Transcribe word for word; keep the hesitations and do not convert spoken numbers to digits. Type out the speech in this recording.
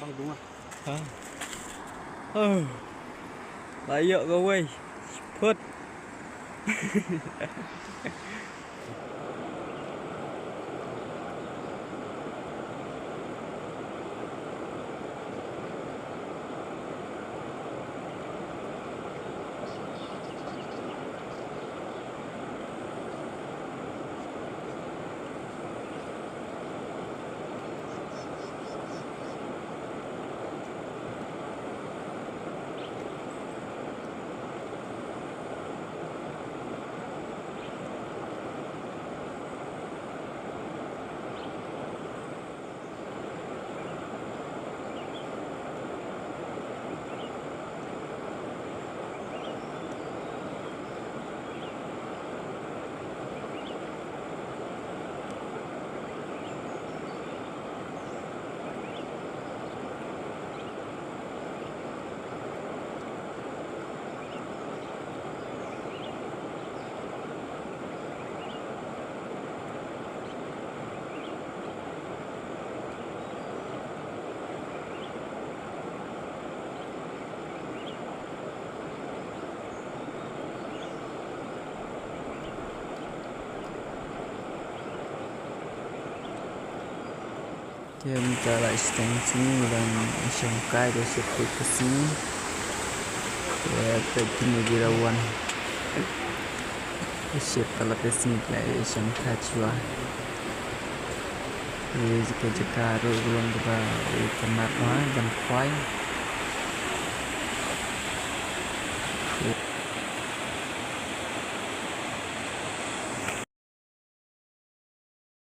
Ha. Oh. La ïoh kawei. Phut. Te mynta la sdang sngi, la dang shong kai, ka ship peit ka sngi. Te peit kine ki la wan. Ka ship ka la peit sngi, ka la shong kai shuwa. Te ka jaka ruh ka long kaba itynnat bha, ban khwai.